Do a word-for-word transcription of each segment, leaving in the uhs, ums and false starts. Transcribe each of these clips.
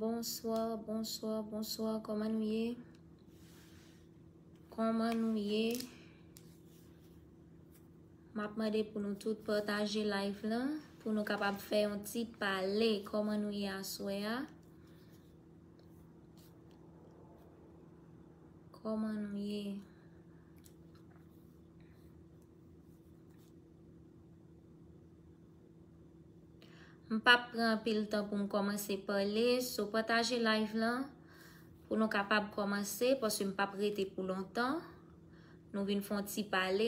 Bonswa, bonswa, bonswa. Kòman nou ye? Kòman nou ye? M ap mande pou nou tout pataje live lan, pou nou kapab fè yon ti pale. Kòman nou ye aswè a? Kòman nou ye? M p ap pran anpil tan pou m kòmanse pale, so pataje live lan pou nou kapab kòmanse, paske m p ap rete pou lontan. Nou vin fè yon ti pale,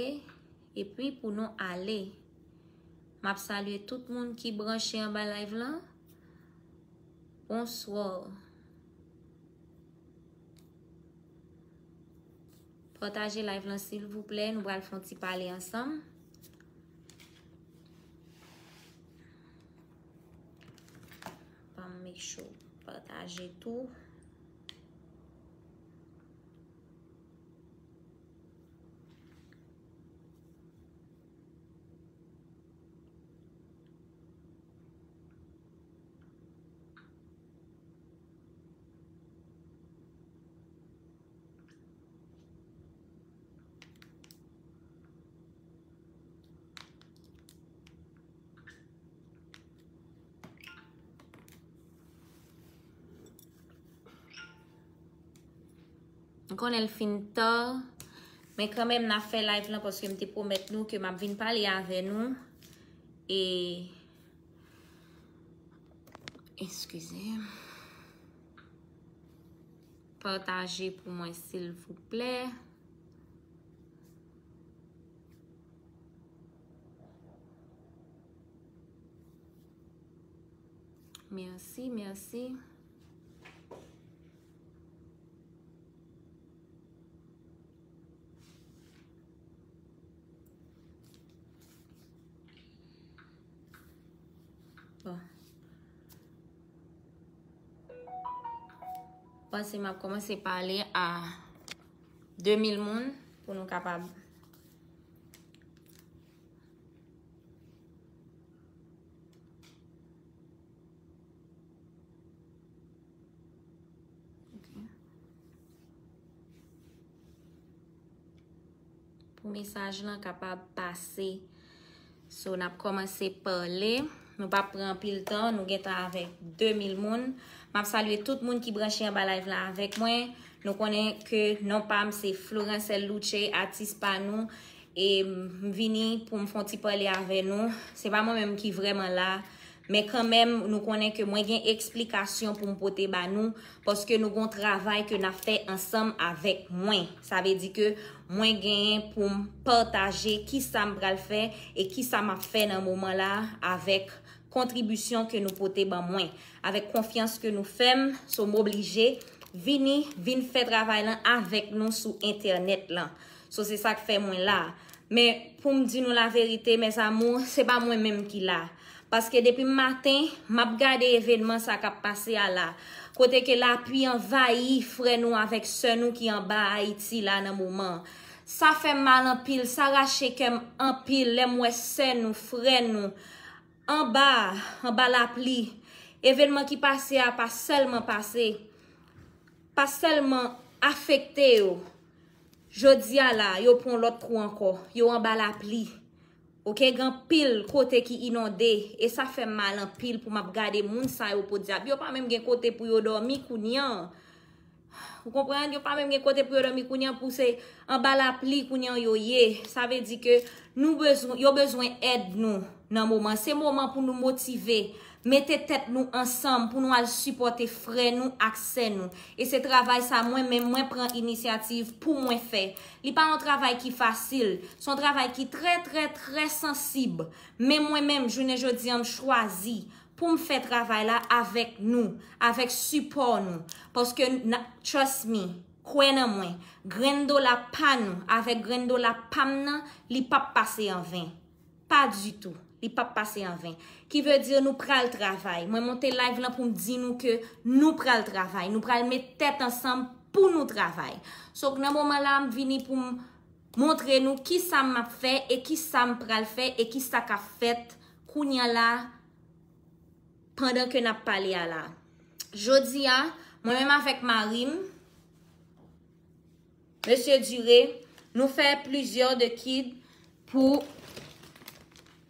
epi pou nou ale. M ap salye tout moun ki branche anba live lan. Bonswa. Pataje live lan, silvouplè. Nou pral fè yon ti pale ansanm. Ban m make sure pataje tou. M konnen l fin ta, men kanmenm n ap fè live lan paske m te pwomèt nou ke m ap vin pale avè nou. E, eskize. Pataje pou mwen, silvouplè. Mèsi, mèsi. Bon. Panse m ap kòmanse pale a de mil moun pou nou kapab. Ok. Pou mesaj lan kapab pase. So, n ap kòmanse pale. Nou p ap pran anpil tan. Nou gentan avèk de mil moun. M ap salye tout moun ki branche anba live la avèk mwen. Nou konnen ke non pa m se Florencelle Louche, atis pa nou. E m vini pou m fè yon ti pale avè nou. Se pa mwen menm ki vrèman la. Men kanmenm, nou konnen ke mwen gen eksplikasyon pou m pote ba nou, paske nou gon travay ke n ap fè ansanm avèk mwen. Sa vle di ke mwen genyen pou m pataje kisa m pral fè e kisa m ap fè nan moman la avèk kontribisyon ke nou pote ban mwen, avèk konfyans ke nou fè m, so m oblije vini, vin fè travay lan avèk nou sou entènèt lan. So se sa k fè mwen la. Men pou m di nou laverite, mes amours, se pa mwen menm ki la. Paske depi maten, m ap gade evènman sa k ap pase a la. Kote ke lapli anvayi frè nou avèk sè nou ki anba Ayiti la nan moman. Sa fè m mal anpil, sa rache kè m anpil lè m wè sè nou, frè nou, anba, anba lapli. Evènman ki pase a pa sèlman pase, pa sèlman afekte yo. Jodi a la, yo pran lòt kou ankò. Yo anba lapli. Oke, gen anpil kote ki inonde. E sa fè m mal anpil pou m ap gade moun sa yo, podyab. Yo pa menm gen kote pou yo dòmi kounye a. Ou konprann? Yo pa menm gen kote pou yo dòmi kounye a, pou se anba lapli kounye a yo ye. Sa vle di ke nou bezwen, yo bezwen èd nou nan moman. Se moman pou nou motive, mete tèt nou ansanm pou nou al sipòte frè nou ak sè nou. E se travay sa mwen menm mwen pran inisyativ pou mwen fè. Li pa yon travay ki fasil. Se yon travay ki trè, trè, trè sansib. Men mwen menm, jounen jodi a, m chwazi pou m fè travay la avèk nou, avèk sipò nou. Paske, trust me, kwè nan mwen, grenn dola pa nou, avèk grenn dola pa m nan, li p ap pase an ven. Pa ditou. Li p ap pase an ven. Ki vle di nou pral travay. Mwen monte live lan pou m di nou ke nou pral travay. Nou pral met tèt ansanm pou nou travay. So, nan moman la, m vini pou m montre nou kisa m ap fè e kisa m pral fè e kisa k ap fèt kounye a la pandan ke n ap pale a la. Jodi a, mwen menm avèk mari m, Mesye Dure, nou fè plizyè de kit pou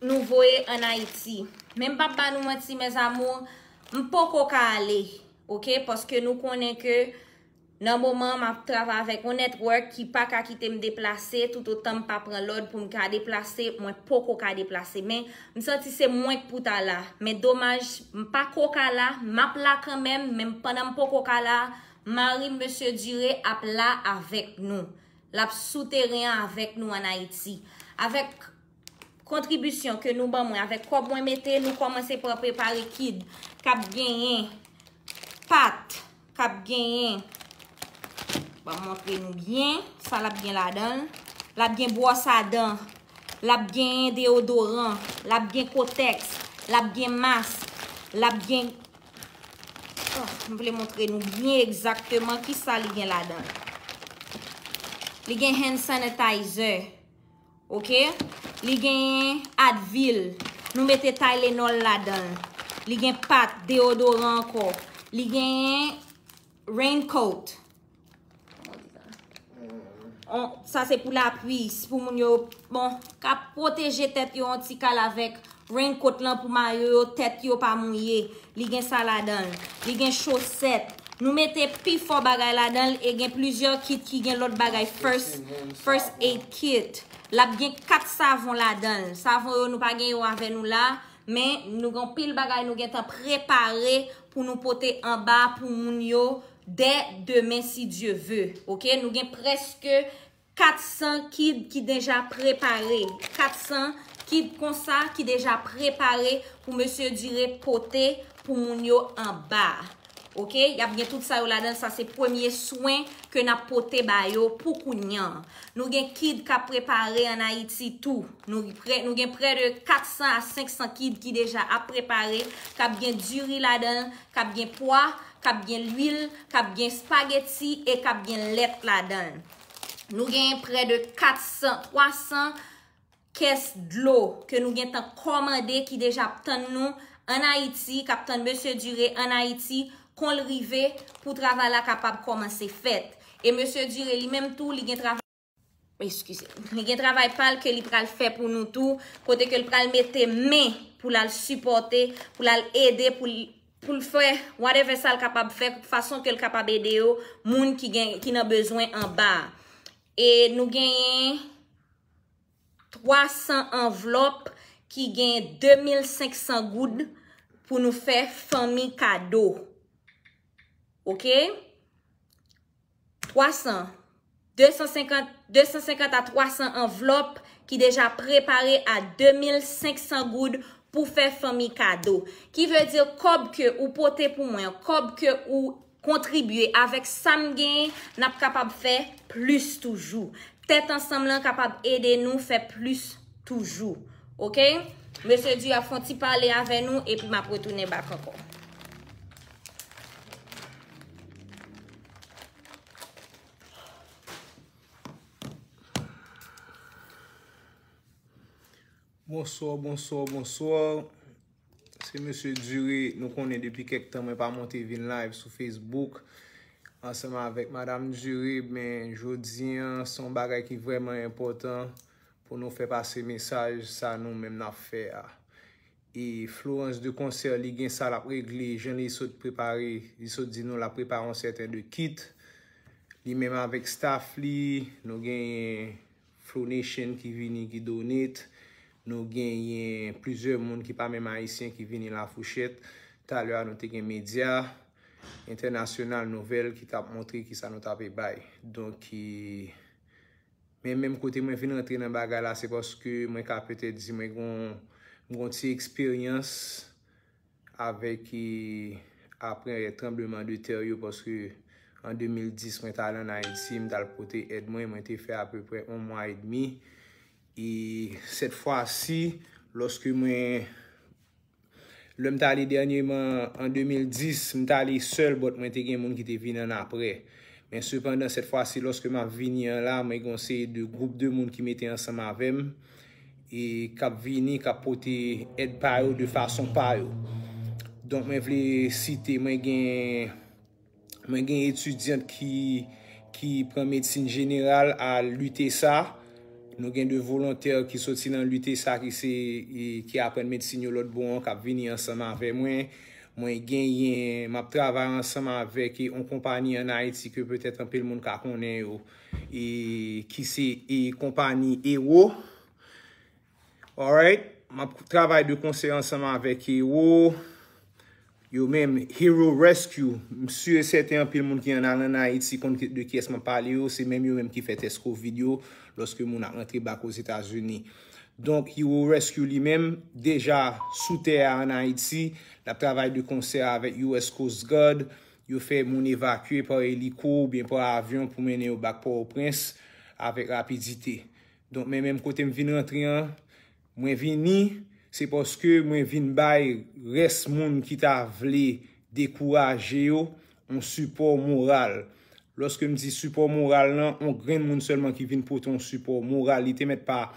nou voye ann Ayiti. Men m p ap ba nou manti, mes amours, m poko ka ale, oke? Paske nou konnen ke nan moman m ap travay avèk yon network ki pa ka kite m deplase, toutotan m pa pran lòd pou m ka deplase, mwen poko ka deplase. Men m santi se mwen k pou ta la. Men domaj, m pa ko ka la, m ap la kanmenm, men pandan m poko ka la, mari m, Mesye Dure, ap la avèk nou. L ap sou teren an avèk nou ann Ayiti. Avèk kontribisyon ke nou ban mwen, avèk kòb mwen mete, nou kòmanse pran prepare kit k ap genyen pat, k ap genyen, ban m montre nou byen sa l ap gen ladan l. L ap gen bwòs a dan, l ap genyen deyodoran, l ap gen kotèks, l ap gen mask, l ap gen, oh, m vle montre nou byen egzakteman kisa li gen ladan l. Li gen hand sanitizer. Oke? Li genyen Advil. Nou mete Tylenol ladan l. Li gen pat, deyodoran ankò. Li genyen raincoat. On, sa se pou lapli, s- pou moun yo, bon, ka pwoteje tèt yo yon ti kal avèk raincoat lan pou mayo yo, tèt yo pa mouye. Li gen sa ladan l. Li gen chosèt. Nou mete pi fò bagay ladan l e gen plizyè kit ki gen lòt bagay. First, first aid kit. L ap gen kat savon ladan l. Savon yo nou pa gen yo avè nou la, men nou gen pil bagay nou gentan prepare pou nou pote anba pou moun yo dè demen si Dye ve. Oke, nou gen prèske kat san kit ki deja prepare. Kat san kit konsa ki deja prepare pou Mesye Dure pote pou moun yo anba. Oke, y ap gen tout sa yo ladan l. Sa se premye swen ke n ap pote ba yo pou kounye a. Nou gen kit k ap prepare ann Ayiti tou. Nou, prè, nou gen prè de kat san a senk san kit ki deja ap prepare, k ap gen diri ladan l, k ap gen pwa, k ap gen lwil, k ap gen spageti e k ap gen lèt ladan l. Nou genyen prè de kat san, twa san kès dlo ke nou gentan kòmande ki deja ap tann nou ann Ayiti, k ap tann Mesye Dure ann Ayiti, kon l rive pou travay la kapab kòmanse fèt. E Mesye Dure li menm tou, li gen travay, eskize, li gen travay pa l ke li pral fè pou nou tou, kote ke l pral mete men pou l al sipòte, pou l al ede, pou l, pou l fè whatever sa l kapab fè, fason ke l kapab ede yo, moun ki gen, ki nan bezwen anba a. E nou genyen twa san anvlòp ki gen de mil senk san goud pou nou fè fanmi kado. Oke? Twa san, de san senkant, de san senkant a twa san anvlòp ki deja prepare a de mil senk san goud pou fè fanmi kado. Ki vle di kòb ke ou pote pou mwen, kòb ke ou kontribye avèk sa m genyen, n ap kapab fè plis toujou. Tèt ansanm lan kapab ede nou fè plis toujou. Oke? Mesye Dure ap fè yon ti pale avè nou, epi m ap retounen bak ankò. Bonswa, bonswa, bonswa. Se Mesye Dure, nou konnen depi kèk tan mwen pa monte vin live sou Facebook ansanm avèk Madanm Dure, men jodi a, se yon bagay ki vrèman enpòtan pou nou fè pase mesaj sa nou menm n ap fè a. E Florence de Concert, li gen sa l ap regle, jan li sot prepare, li sot di nou l ap prepare yon sèten de kit. Li menm avèk staff li, nou genyen Flow Nation ki vini, ki donate. Nou genyen plizyè moun ki pa menm ayisyen ki vini Lafouchèt. Talè a nou te gen medya entènasyonal, nouvèl ki t ap montre kisa nou t ape bay. Donk, e, men menm kote mwen vin rantre nan bagay la, se paske mwen ka petèt di mwen gon, m gon ti eksperyans avèk e, apre tranbleman de tè yo, paske an de mil dis, mwen t al ann Ayiti, m t al pote èd mwen, mwen te fè apeprè yon mwa edmi. E sèt fwa si, lòske mwen, lè m t ale dènyèman an de mil dis, m t ale sèl, but mwen te gen moun ki te vin ann apre. Men sepandan, sèt fwa si, lòske m ap vini an la, mwen gen yon seri de gwoup de moun ki mete ansanm avè m e k ap vini, k ap pote èd pa yo de fason pa yo. Donk, mwen vle site, mwen gen, mwen gen etidyan ki, ki pran medsin jeneral a l'U T S A. Nou gen de volontè ki soti nan l'U T S A ki se, e, ki aprann medsin yo lòt bò an, k ap vini ansanm avè mwen. Mwen genyen, m ap travay ansanm avèk, e, yon konpayi ann Ayiti ke petèt anpil moun ka konnen yo, e, ki se, e, konpayi Hero. Alright, m ap travay de konsè ansanm avèk Hero. Yo menm, Hero Rescue, m si e sèten anpil moun ki ann al ann Ayiti konn ki, de kiyès m ap pale yo, se menm yo menm ki fè tès kovid yo lòske moun ap rantre bak Ozetazini. Donk, Hero Rescue li menm, deja sou tè a ann Ayiti, l ap travay de konsè avèk U S Coast Guard, yo fè moun evakye pa eliko oubyen pa avyon pou mennen yo bak Pòtoprens avèk rapidite. Donk, men menm kote m vin rantre an, mwen vini, se paske mwen vin bay rès moun ki ta vle dekouraje yo yon sipò moral. Lòske m di sipò moral lan, yon grenn moun sèlman ki vin pote yon sipò moral, li te mèt pa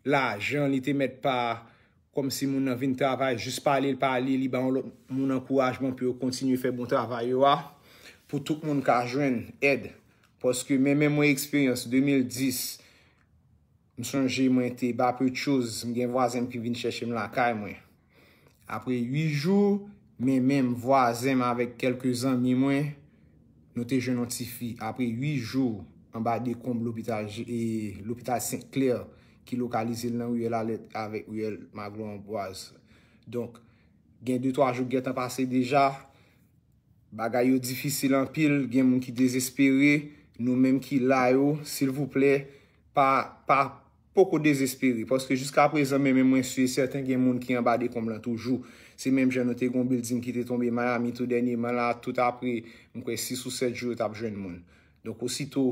lajan, li te mèt pa kòmsi moun nan vin travay, jis pale l pale, li ba yon lòt moun ankourajman pou yo kontinye fè bon travay yo a, pou tout moun ka jwenn èd. Paske men menm mwen eksperyans de mil dis, m sonje mwen te Bapetchouz, m gen vwazen m ki vin chèche m lakay mwen. Apre uit jou, men menm vwazen m avèk kèlke zanmi mwen, nou te jwenn yon tifi. Apre uit jou, anba dekonb lopital, e, lopital Sent Klè, ki lokalize l nan riyèl Alèt avèk riyèl Maglo Anbwaz. Donk, gen de twa jou k gentan pase deja, bagay yo difisil anpil, gen moun ki dezespere, nou menm ki la yo, silvouplè, pa, pa poko dezespere, paske jiska prezan, men, men mwen si e sèten gen moun ki anba dekonb lan toujou. Se menm jan nou te gen yon bilding ki te tonbe Miami tou dènyèman la, tout apre, m kwè, sis ou sèt jou, yo t ap jwenn moun. Donk, osito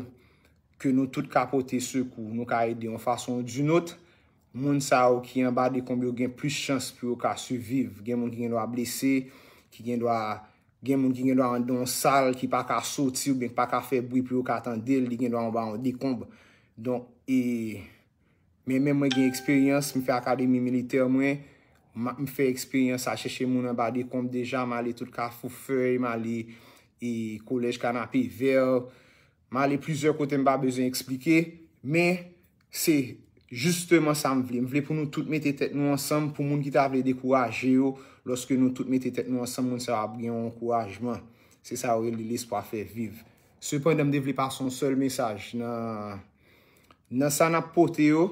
ke nou tout ka pote sekou, nou ka ede yon fason ou di nòt, moun sa yo ki anba dekonb yo gen plis chans pou yo ka siviv. Gen moun ki gen dwa blese, ki gen dwa, gen moun ki gen dwa anndan yon sal, ki pa ka soti oubyen ki pa ka fè bri pou yo ka tande l, li gen dwa anba yon dekonb. Donk, e, men menm mwen gen eksperyans, m fè akademi militè mwen, m, m fè eksperyans a chèche moun anba dekonb deja, m ale tout Kafou Fèy, m ale, e, kolèj Kanapevè, m ale plizyè kote m pa bezwen eksplike, men se jisteman sa m vle. M vle pou nou tout mete tèt nou ansanm, pou moun ki ta vle dekouraje yo, lòske nou tout mete tèt nou ansanm, moun sa yo ap gen yon ankourajman. Se sa yo rele lespwa fè viv. Sepandan, m te vle pase yon sèl mesaj nan, nan sa n ap pote yo.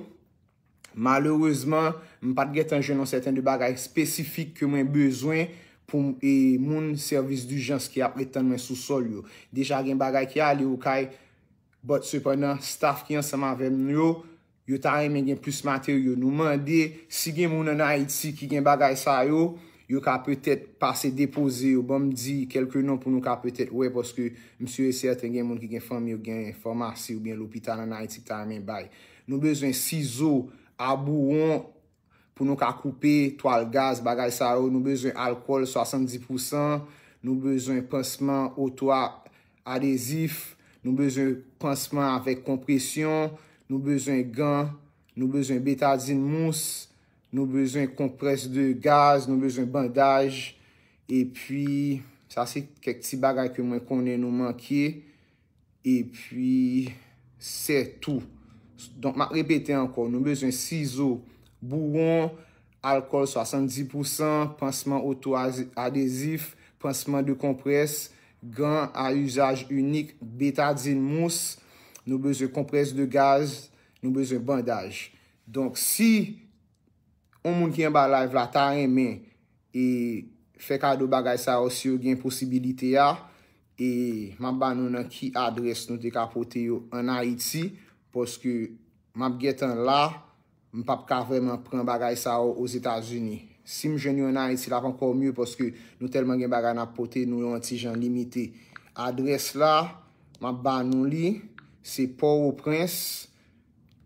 Malerezman, m pa t gentan jwenn yon sèten de bagay espesifik ke mwen bezwen pou m, e, moun sèvis dijans ki ap ret tann mwen sou sòl yo. Deja gen bagay ki ale Okay, but sepandan, staff ki ansanm avè m yo, yo ta renmen gen plis materyo. Nou mande si gen moun ann Ayiti ki gen bagay sa yo, yo ka petèt pase depoze yo. Ban m di kèlke non pou nou ka petèt wè, paske m si e sèten gen moun ki gen fanmi yo gen famasi oubyen lopital ann Ayiti ki ta renmen bay. Nou bezwen sizo, abouwon pou nou ka koupe, twal gaz, bagay sa yo. Nou bezwen alkòl swasanndis pousan. Nou bezwen pansman oto a, adezif. Nou bezwen pansman avèk konpresyon. Nou bezwen gan. Nou bezwen betadin mous. Nou bezwen konprès de gaz. Nou bezwen bandaj. Epi, sa se kèk ti bagay ke mwen konnen nou manke. Epi, se tou. Donk, m ap repete ankò, nou bezwen sizo, bouwon, alkòl swasanndis pousan, pansman oto adezif, pansman de konprès, gan a izaj inik, betadin mous, nou bezwen konprès de gaz, nou bezwen bandaj. Donk, si yon moun ki anba live la ta renmen e fè kado bagay sa yo si yo gen posibilite a, e m ap ba nou nan ki adrès nou te ka pote yo ann Ayiti, paske m ap gentan la, m p ap ka vrèman pran bagay sa yo Ozetazini. Si m jwenn yo an Ayiti, l ap ankò mye paske nou tèlman gen bagay n ap pote, nou yon ti jan limite. Adrès la, m ap ba nou li, se Pòtoprens,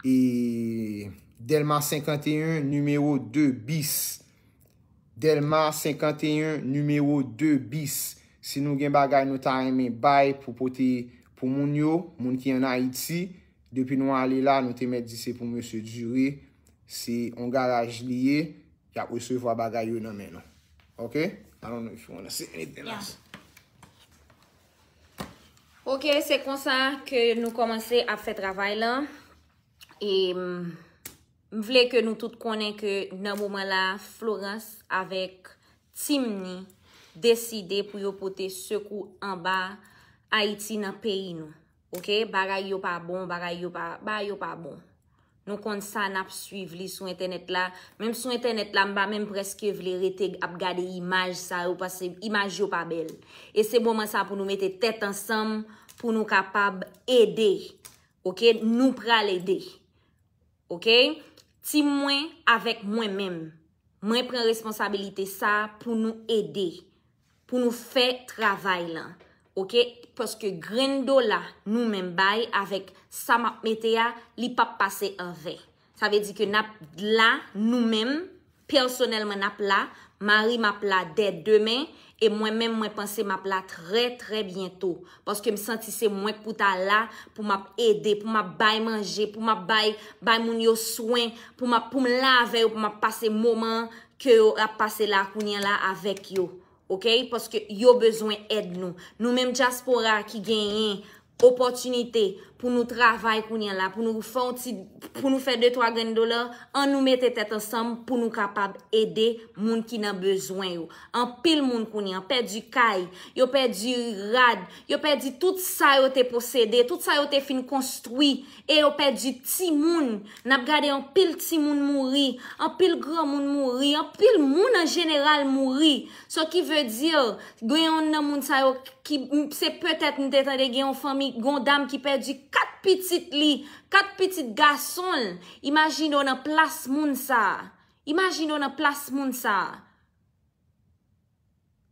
e Dèlma senkanteyen, nimewo de bis. Dèlma senkanteyen, nimewo de bis. Si nou gen bagay nou ta renmen bay pou pote pou moun yo, moun ki an Ayiti, depi nou ale la, nou te mèt di se pou mesye Dure. Se yon garaj li ye. Y ap resevwa bagay yo nan men nou. Ok? I don't know if you wanna say anything else. Ok, se konsa ke nou kòmanse ap fè travay lan. E m vle ke nou tout konnen ke nan moman la, Florence avèk team ni deside pou yo pote sekou anba Ayiti nan peyi nou. Ok, bagay yo pa bon, bagay yo pa, bagay yo pa bon. Nou konn sa, n ap swiv li sou entènèt la. Menm sou entènèt la, m pa menm prèske vle rete ap gade imaj sa yo, paske imaj yo pa bèl. E se moman sa pou nou mete tèt ansanm, pou nou kapab ede. Ok, nou pral ede. Ok, team mwen avèk mwen menm. Mwen pran responsabilite sa pou nou ede, pou nou fè travay lan. Ok, paske grenn dola nou menm bay avèk sa m ap mete a, li p ap pase anven. Sa vle di ke n ap la, nou menm, pèsonèlman n ap la, mari m ap la dè demen, e mwen menm mwen panse m ap la trè trè byento. Paske m santi se mwen k pou ta la, pou m ap ede, pou m ap bay manje, pou m ap bay, bay moun yo swen, pou m ap, pou m la avè yo, pou m ap pase moman ke yo ap pase la kounye a la avèk yo. Ok, paske yo bezwen èd nou. Nou menm dyaspora ki genyen opòtinite pou nou travay kounye a la, pou nou fè yon ti, pou nou fè de twa grenn dola, an nou mete tèt ansanm pou nou kapab ede moun ki nan bezwen yo. Anpil moun kounye a pèdi kay, yo pèdi rad, yo pèdi tout sa yo te posede, tout sa yo te fin konstwi, e yo pèdi timoun. N ap gade anpil timoun mouri, anpil granmoun mouri, anpil moun an jeneral mouri. So ki vle di, gen yon nan moun sa yo ki, m, se petèt m te tande gen yon fanmi, gen yon dam ki pèdi kat pitit li, kat pitit gason l. Imajine w nan plas moun sa a. Imajine w nan plas moun sa a.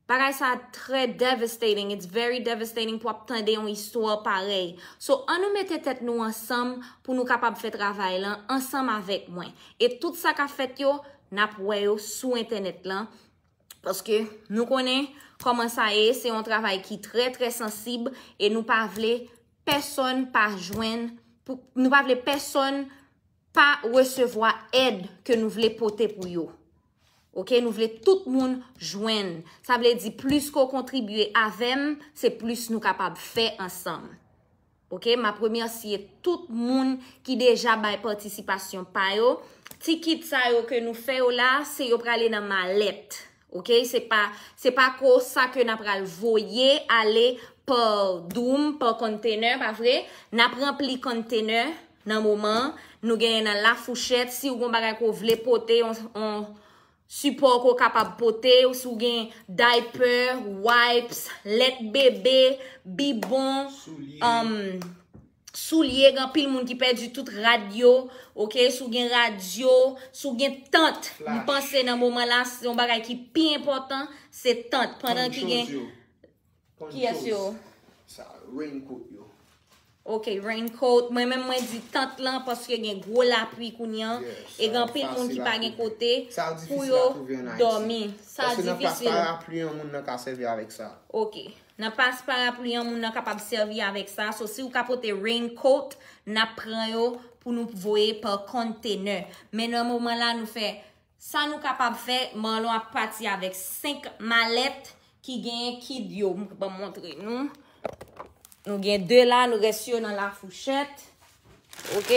Bagay sa a trè devastating. It's very devastating pou ap tande yon istwa parèy. So, an nou mete tèt nou ansanm pou nou kapab fè travay lan ansanm avèk mwen. E tout sa k ap fèt yo, n ap wè yo sou entènèt lan. Paske nou konnen kòman sa ye, se yon travay ki trè, trè sansib e nou pa vle pèsonn pa jwenn, pou, nou pa vle pèsonn pa resevwa èd ke nou vle pote pou yo. Ok, nou vle tout moun jwenn. Sa vle di plis ke w kontribye avè m, se plis nou kapab fè ansanm. Ok, m ap remèsye tout moun ki deja bay patisipasyon pa yo. Ti kit sa yo ke nou fè yo la, se yo prale nan malèt. Ok, se pa, se pa ko sa ke n ap pral voye ale pa doum, pa container, pa vre? N ap ranpli container nan moman an. Nou genyen nan lafouchèt, si w gon bagay ke w vle pote, yon, yon sipò ke w kapab pote, si w gen diaper, wipes, lèt bebe, bibon, um, soulye, gen anpil moun ki pèdi tout rad yo, ok, si w gen rad yo, si w gen tant, m panse nan moman la, se yon bagay ki pi enpòtan, se tant, pandan ki gen, kiyès yo? Sa, raincoat yo. Ok, raincoat. Mwen menm mwen di tant lan paske gen gwo lapli kounye an. E gen anpil moun ki pa gen kote pou yo dòmi. Sa difisil. Paske nan plas parapli an, moun nan ka sèvi avèk sa. Ok. Nan plas parapli an, moun nan kapab sèvi avèk sa. So, si w ka pote raincoat, n ap pran yo pou nou voye pa container. Men nan moman la, nou fè sa nou kapab fè, Marlon ap pati avèk senk malèt ki genyen kit yo. M pral montre nou. Nou gen de la, nou rès yo nan lafouchèt. Ok?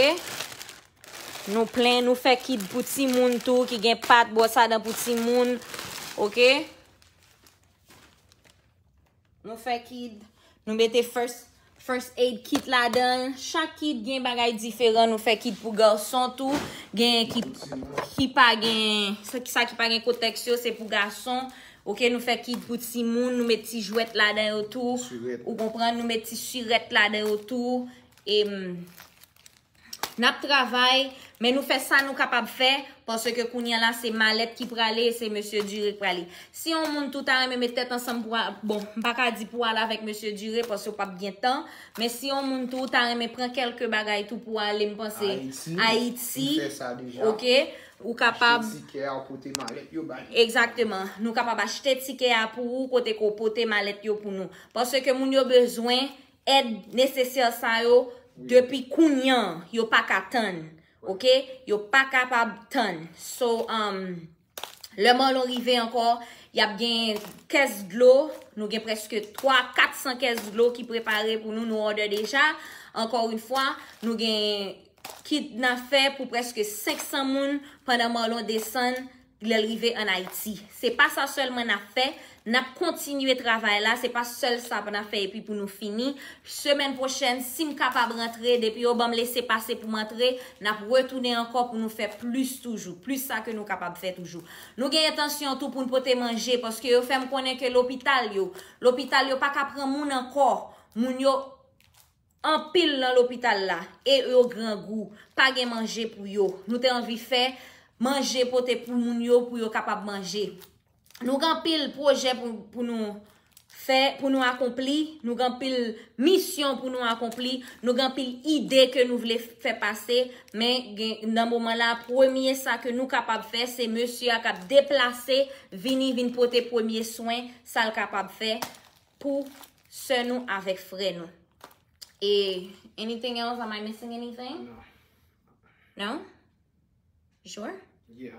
Nou plen, nou fè kit pou timoun tou, ki gen pat, bwòs a dan pou timoun. Ok? Nou fè kit, nou mete first, first aid kit ladan l. Chak kit gen bagay diferan. Nou fè kit pou gason tou. Gen ki, ki pa gen, sa, sa ki pa gen kotèks yo, se pou gason. Ok, nou fè kit pou timoun, nou met ti jwèt ladan yo tou. Ou konprann, nou met ti sirèt ladan yo tou. E, mm, n ap travay, men nou fè sa nou kapab fè Paske kounye a la, se malèt ki prale, se mesye Dire k prale. Si yon moun tou ta renmen met tèt ansanm pou a, bon, m pa ka di pou ale avèk mesye Dire, paske w p ap gen tan, men si yon moun tou ta renmen pran kèlke bagay tou pou ale, m panse, Ayiti, Ayiti, m fè sa deja. Ok, ou kapab achte tikè a, pote malèt yo bay. Egzakteman. Nou kapab achte tikè a pou ou, kote ke w pote malèt yo pou nou. Paske moun yo bezwen èd nesesè sa yo depi kounye a, yo pa ka tann. Ok? Yo pa kapab tann. So, um, lè Marlon rive ankò, y ap gen kès dlo. Nou gen prèske twa, kat san kès dlo ki prepare pou nou, nou order deja. Ankò yon fwa, nou gen kit n ap fè pou prèske senk san moun pandan Marlon desann lè l rive ann Ayiti. Se pa sa sèlman n ap fè, n ap kontinye travay la, se pa sèl sa n ap fè epi pou nou fini. Semèn pwochèn, si m kapab rantre, depi yo ban m lese pase pou m antre, n ap retounen ankò pou nou fè plis toujou, plis sa ke nou kapab fè toujou. Nou gen entansyon tou pou n pote manje, paske yo fè m konnen ke lopital yo, lopital yo pa ka pran moun ankò. Moun yo anpil nan lopital la, e yo grangou, pa gen manje pou yo. Nou te anvi fè manje pote pou moun yo, pou yo kapab manje. Nou gen anpil pwojè pou, pou nou fè, pou nou akonpli, nou gen anpil misyon pou nou akonpli, nou gen anpil ide ke nou vle fè pase, men gen, nan moman la, premye sa ke nou kapab fè, se mesye a k ap deplase, vini, vin pote premye swen, sa l kapab fè pou sè nou avèk frè nou. E, anything else? Am I missing anything? No. No? You sure? Yeah.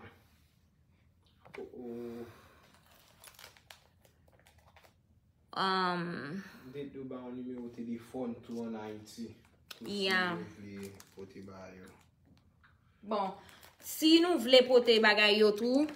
Oh, oh. Um, m te dwe ba yon nimewo telefòn tou ann Ayiti. Pou si yo vle pote ba yo. Bon, si nou vle pote bagay yo tou,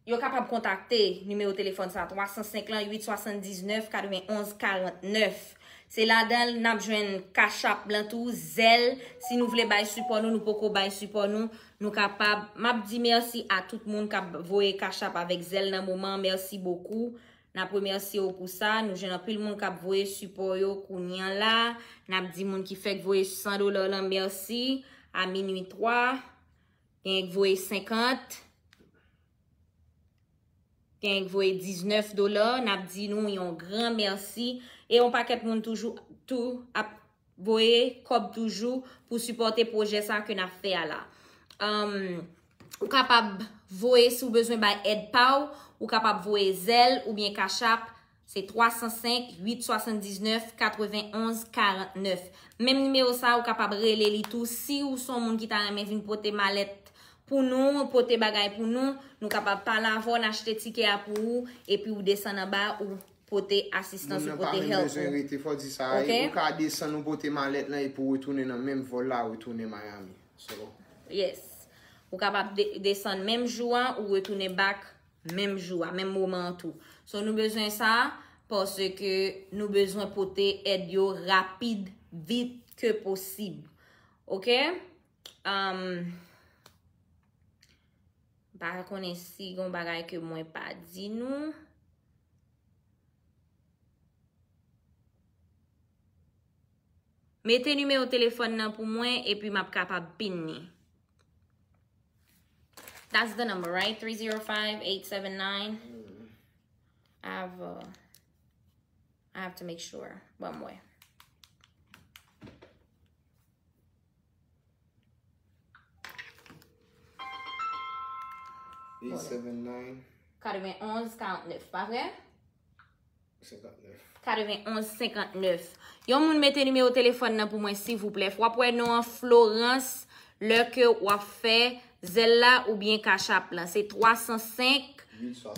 yo kapab kontakte nimewo telefòn sa, twa san senk lan, uit swasanndiznèf, katrevenonz karantnèf. Se ladan l n ap jwenn Cash App lan tou, Zelle. Si nou vle bay sipò nou, nou poko bay sipò nou, nou kapab. M ap di mèsi a tout moun k ap voye Cash App avèk Zelle nan moman an. Mèsi bokou. N ap remèsye w pou sa. Nou jwenn anpil moun k ap voye sipò yo kounye a la. N ap di moun ki fèk voye san dola lan mèsi a minui twa. Genyen k voye senkant. Genyen k voye diznèf dola. N ap di nou yon gran mèsi. E yon pakèt moun toujou tou ap voye kòb toujou pou sipòte pwojè sa ke n ap fè a la. Um, ou kapab voye, si w bezwen bay èd pa w, ou kapab voye Zelle oubyen Cash App, se twa san senk, uit swasanndiznèf, katrevenonz karantnèf. Menm nimewo sa, ou kapab rele li tou. Si ou se yon moun ki ta renmen vin pote malèt pou nou, pote bagay pou nou, nou kapab pale avè w, n achte tikè a pou ou, epi ou desann anba, ou pote asistans, ou pote help ou. Moun nan pa menm bezwen rete, fò di sa, ok? Ou ka desann, ou pote malèt lan, epi ou retounen nan menm vòl la, ou retounen Miami. So. Yes. Ou kapab de-, desann menm jou a, ou retounen back menm jou a, menm moman an tou. So, nou bezwen sa, paske nou bezwen pote èd yo rapid, vit ke posib. Ok? Um, m pa konnen si gon bagay ke mwen pa di nou. Mete nimewo telefòn nan pou mwen, epi m ap kapab pin ni. That's the number, right? Three zero five, eight seven nine. I have, uh, I have to make sure. Ban m wè. Eight seven nine. Katrevenonz karantnèf, pa vre? Senkantnèf. Katrevenonz senkantnèf. Yon moun mete nimewo telefòn nan pou mwen, silvouplè. W ap wè non an Florence lè ke w ap fè Zelle la oubyen Cash App lan. Se twa san senk,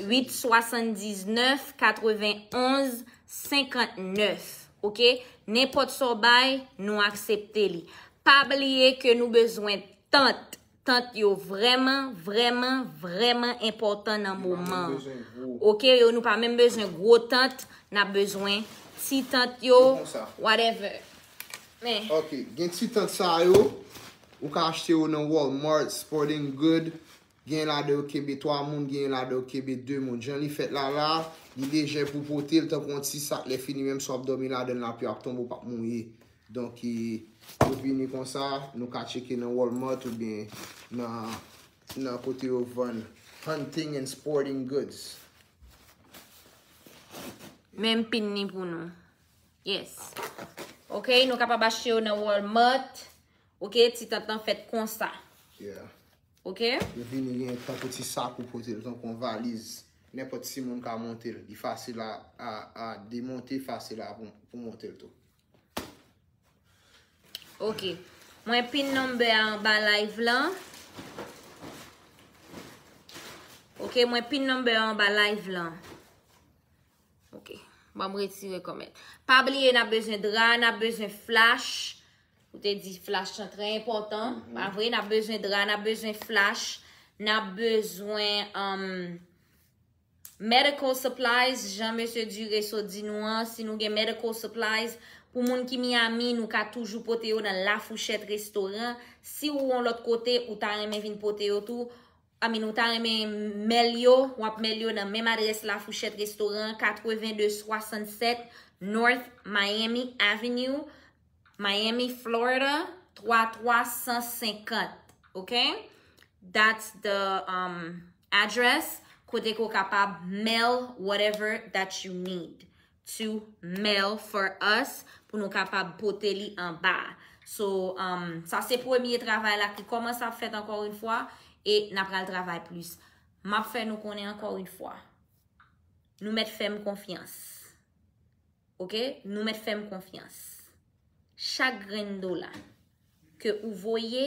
uit swasanndiznèf, katrevenonz senkantnèf. Ok? Nenpòt sa w bay, nou aksepte li. Pa bliye ke nou bezwen tant. Tant yo vrèman, vrèman, vrèman enpòtan nan moman an. Ok, yo, nou pa menm bezwen gwo tant, n ap bezwen ti tant yo, whatever. Men. Ok, gen ti tant sa yo, ou ka achte yo nan Walmart, Sporting Good, gen ladan yo kenbe twa moun, gen ladan yo kenbe de moun. Jan li fèt la la, li lejè pou pote l, tankou yon ti sak, lè fini, menm si w ap dòmi ladan l, lapli ap tonbe, w p ap mouye. Donk, e, yo vini konsa, nou ka tcheke nan Walmart oubyen nan nan kote yo vann hunting and sporting goods. Men m pin ni pou nou. Yes. Ok, nou kapab achte yo nan Walmart. Ok, ti tant lan fèt konsa. Yeah. Ok? Yo vini gen tankou ti sak ou pote l, tankou yon valiz. Nenpòt timoun ka monte l. Li fasil a, a, a demonte, fasil a pou, pou monte l tou. Ok. Mwen pin number a anba live lan. Ok, mwen pin number a anba live lan. Ok. Ban m retire kòmèt. Pa bliye n ap bezwen dra, n ap bezwen flash. Ou te di flash lan trè enpòtan. Pa vre, n ap bezwen dra, n ap bezwen flash, n ap bezwen um, medical supplies, jan mesye Dure sot di nou an, si nou gen medical supplies, pou moun ki Miami, nou ka toujou pote yo nan La Fourchette Restaurant. Si ou yon lòt kote, ou ta renmen vin pote yo tou, I mean, ou ta renmen mail yo, w ap mail yo nan menm adrès La Fourchette Restaurant, katrevenndeswasannsèt North Miami Avenue, Miami, Florida, twa twa san senkant. Ok? That's the um, address kote ke w kapab mail whatever that you need to mail for us pou nou kapab pote li anba. So, um, sa se premye travay la ki kòmanse ap fèt ankò yon fwa e n ap pral travay plis. M ap fè nou konnen ankò yon fwa. Nou mèt fè m konfyans. Ok? Nou mèt fè m konfyans. Chak grenn dola ke ou voye,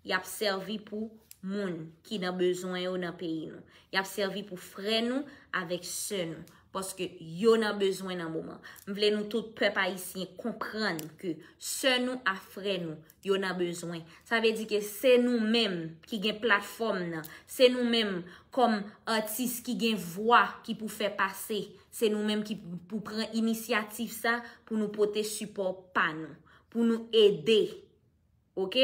y ap sèvi pou moun ki nan bezwen yo nan peyi nou. Y ap sèvi pou frè nou avèk sè nou. Paske yo nan bezwen nan moman. M vle nou tout pèp ayisyen konprann ke sè nou a frè nou, yo nan bezwen. Sa vle di ke se nou menm ki gen platfòm nan. Se nou menm kòm atis ki gen vwa ki pou fè pase. Se nou menm ki pou pran inisyativ sa pou nou pote sipò pa nou. Pou nou ede. Ok?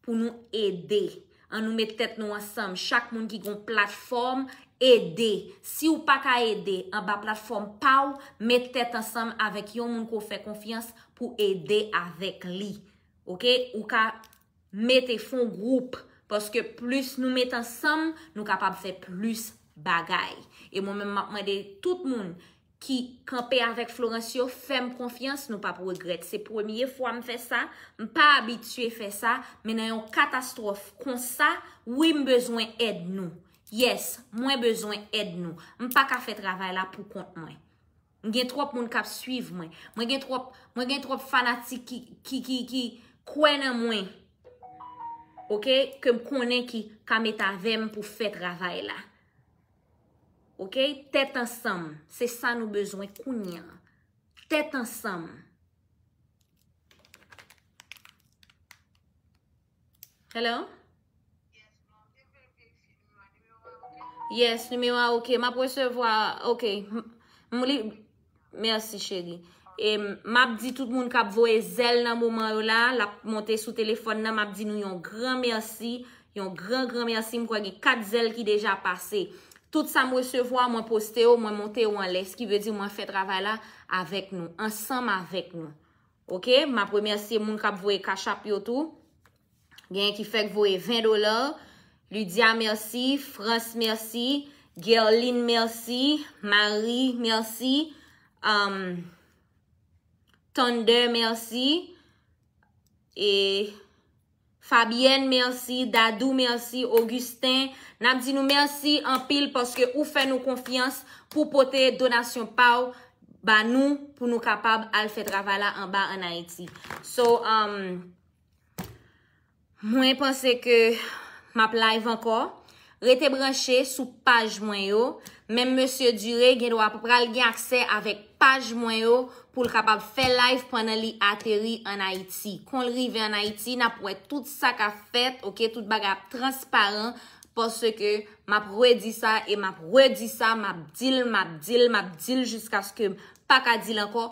Pou nou ede. An nou met tèt nou ansanm. Chak moun ki gon platfòm, ede. Si w pa ka ede anba platfòm pa w, met tèt ansanm avèk yon moun ke w fè konfyans pou ede avèk li. Ok? Ou ka mete fon gwoup. Paske plis nou met ansanm, nou kapab fè plis bagay. E mwen menm m ap mande tout moun ki kanpe avèk Florence yo, fè m konfyans, nou p ap regrèt. Se premye fwa m fè sa, m pa abitye fè sa, men nan yon katastwòf konsa, wi m bezwen èd nou. Yes, mwen bezwen èd nou. M pa ka fè travay la pou kont mwen. M gen twòp moun k ap swiv mwen. Mwen gen twòp, mwen gen twòp fanatik ki, ki, ki, ki kwè nan mwen. Ok? Ke m konnen ki ka met avè m pou fè travay la. Ok? Tèt ansanm. Se sa nou bezwen kounye a. Tèt ansanm. Hello? Yes, nimewo a ok. M ap resevwa, ok. M, m li, mèsi cheri. E m ap di tout moun k ap voye zèl nan moman yo la, l ap monte sou telefòn nan, m ap di nou yon gran mèsi, yon gran, gran mèsi. M kwè gen kat zèl ki deja pase. Tout sa m resevwa, mwen poste yo, mwen monte yo anlè. Sa ki vle di mwen fè travay la avèk nou, ansanm avèk nou. Ok, m ap remèsye moun k ap voye Cash App yo tou. Genyen ki fèk voye ven dola. Lydia, mèsi. France, mèsi. Gerline, mèsi. Marie, mèsi. Um, Thunder, mèsi. E Fabienne, mèsi. Dadou, mèsi. Augustin, n ap di nou mèsi anpil paske ou fè nou konfyans pou pote donasyon pa w ba nou pou nou kapab al fè travay la anba ann Ayiti. So, um, mwen panse ke m ap live ankò. Rete branche sou paj mwen yo. Menm mesye Dure gen dwa pa pral gen aksè avèk paj mwen yo pou l kapab fè live pandan li ateri ann Ayiti. Kon l rive ann Ayiti, n ap wè tout sa k ap fèt, ok, tout bagay ap transparan, paske m ap redi sa e m ap redi sa, m ap di l, m ap di l, m ap di l jiskaske m pa ka di l ankò.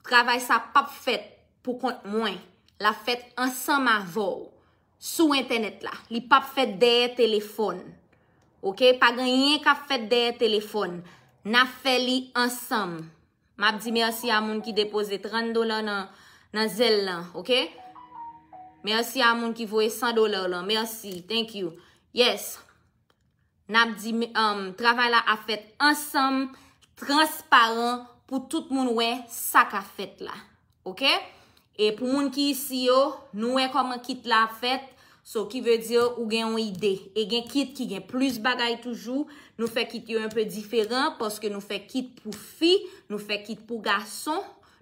Travay sa p ap fèt pou kont mwen. L ap fèt ansanm avè w sou entènèt la. Li p ap fèt dèyè telefòn. Ok? Pa gen anyen k ap fèt dèyè telefòn. N ap fè li ansanm. M ap di mèsi a moun ki depoze trant dola nan, nan zèl lan, ok? Mèsi a moun ki voye san dola lan. Mèsi. Thank you. Yes. N ap di, um, travay la ap fèt ansanm, transparan, pou tout moun wè sa k ap fèt la. Oke? E pou moun ki isi yo, nou wè kòman kit la ap fèt. So, ki vle di ou gen yon ide. E gen kit ki gen plis bagay toujou. Nou fè kit yo enpe diferan paske nou fè kit pou fi, nou fè kit pou gason,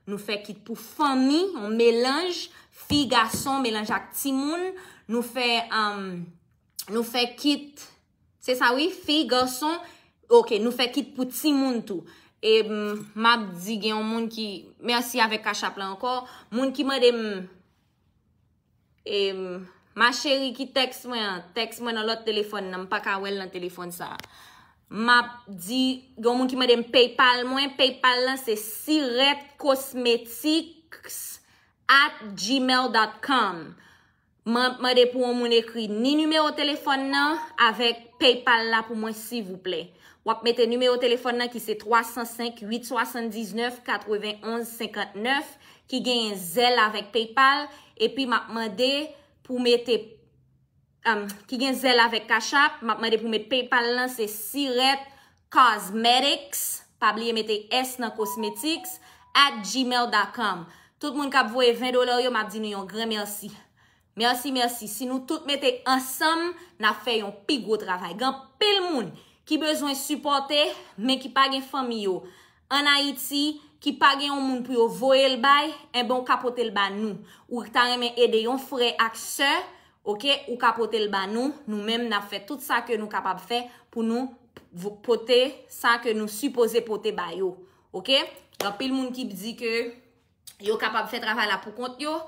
nou fè kit pou fanmi, yon melanj, fi, gason, melanj ak timoun. Nou fè, um, nou fè kit, se sa wi, fi, gason. Oke, nou fè kit pou timoun tou. E m, m ap di gen yon moun ki, mèsi avèk Cash App la ankò. Moun ki mande m, e m, ma chérie ki tèks mwen an, tèks mwen nan lòt telefòn nan, m pa ka wè l nan telefòn sa a. M ap di, gen yon moun ki mande m PayPal mwen, PayPal lan se siret cosmetics at gmail dot com. M ap mande pou yon moun ekri ni nimewo telefòn nan avèk PayPal la pou mwen, silvouplè. W ap mete nimewo telefòn nan ki se twa san senk, uit swasanndiznèf, katrevenonz, senkantnèf, ki genyen Zelle avèk PayPal, epi m ap mande pou mete, um, ki gen Zelle avèk Cash App, m ap mande pou met PayPal lan, se Siret Cosmetics, pa bliye mete S nan cosmetics, at gmail dot com. Tout moun k ap voye ven dola yo, m ap di nou yon gran mèsi. Mèsi, mèsi. Si nou tout mete ansanm, n ap fè yon pi gwo travay. Gen anpil moun ki bezwen sipòte, men ki pa gen fanmi yo ann Ayiti, ki pa gen yon moun pou yo voye l bay, enben, ou ka pote l ba nou. Ou ta renmen ede yon frè ak sè, oke, ou ka pote l ba nou. Nou menm, n ap fè tout sa ke nou kapab fè pou nou vo-, pote sa ke nou sipoze pote ba yo. Oke? Gen anpil moun ki di ke yo kapab fè travay la pou kont yo,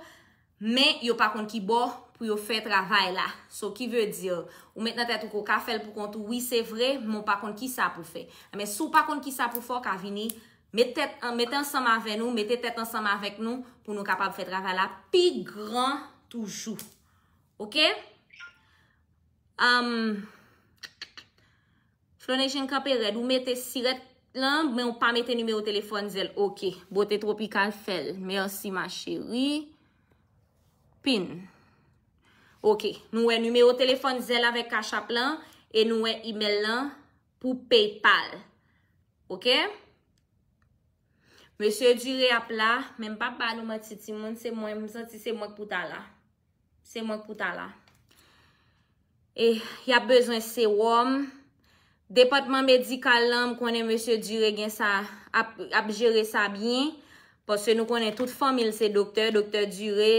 men yo pa konn ki bò pou yo fè travay la. So, ki vle di, ou met nan tèt ou ke w ka fè l pou kont ou, wi, se vre, men w pa konn ki sa pou fè. Men si w pa konn ki sa pou fè, w ka vini, met tèt, mete ansanm avè nou, mete tèt ansanm avèk nou, pou nou kapab fè travay la pi gran toujou. Oke? Um, Flonation kanpe rèd, ou mete Siret lan, men ou pa mete nimewo telefòn Zelle. Oke, Bote Tropikal fè l. Mèsi, ma chérie. Pin. Oke, nou wè nimewo telefòn Zelle avèk Cash App lan, e nou wè email lan pou PayPal. Oke? Mesye Dure ap la, men m p ap ba nou manti, timoun, se mwen, m santi se mwen k pou ta la. Se mwen k pou ta la. E, y ap bezwen sewòm. Depatman medikal lan, m konnen mesye Dure gen sa, ap, ap jere sa byen. Paske nou konnen tout fanmi l se doktè, doktè Dure,